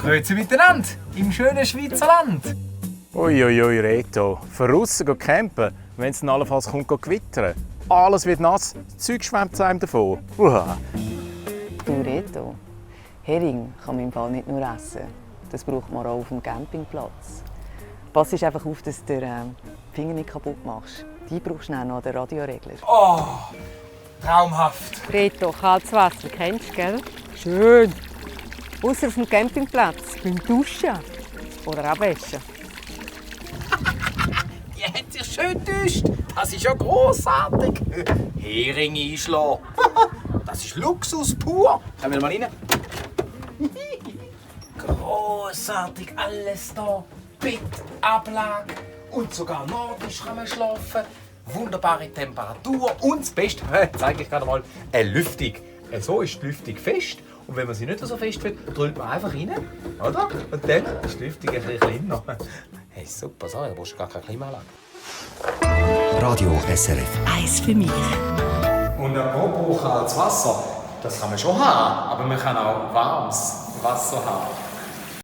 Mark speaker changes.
Speaker 1: Grüezi miteinander im schönen Schweizer Land.
Speaker 2: Uiuiui, Reto. Verrussen gehen campen, wenn es dann allenfalls kommt gewittern. Alles wird nass, das Zeug schwemmt einem davon. Uah.
Speaker 3: Du Reto, Hering kann man im Fall nicht nur essen. Das braucht man auch auf dem Campingplatz. Pass einfach auf, dass du den Finger nicht kaputt machst. Die brauchst du noch den Radioregler.
Speaker 1: Oh, traumhaft.
Speaker 4: Reto, kaltes Wasser, kennst du, gell? Schön. Ausser auf dem Campingplatz, beim Duschen oder Abwaschen.
Speaker 1: Ihr habt sich schön getäuscht. Das ist ja grossartig. Hering einschlagen. Das ist Luxus pur. Kommen wir mal rein. Grossartig, alles da. Bett, Ablage und sogar nordisch kann man schlafen. Wunderbare Temperatur und das Beste, zeige ich gerade mal, eine Lüftung. So ist die Lüftung fest. Und wenn man sie nicht so fest will, drückt man einfach rein, oder? Und dann ist die Lüftung ein bisschen kleiner. Hey, super, so, da brauchst du gar keine Klimaanlage.
Speaker 5: Radio SRF.
Speaker 6: Eis für mich.
Speaker 1: Und apropos kaltes Wasser, das kann man schon haben, aber man kann auch warmes Wasser haben.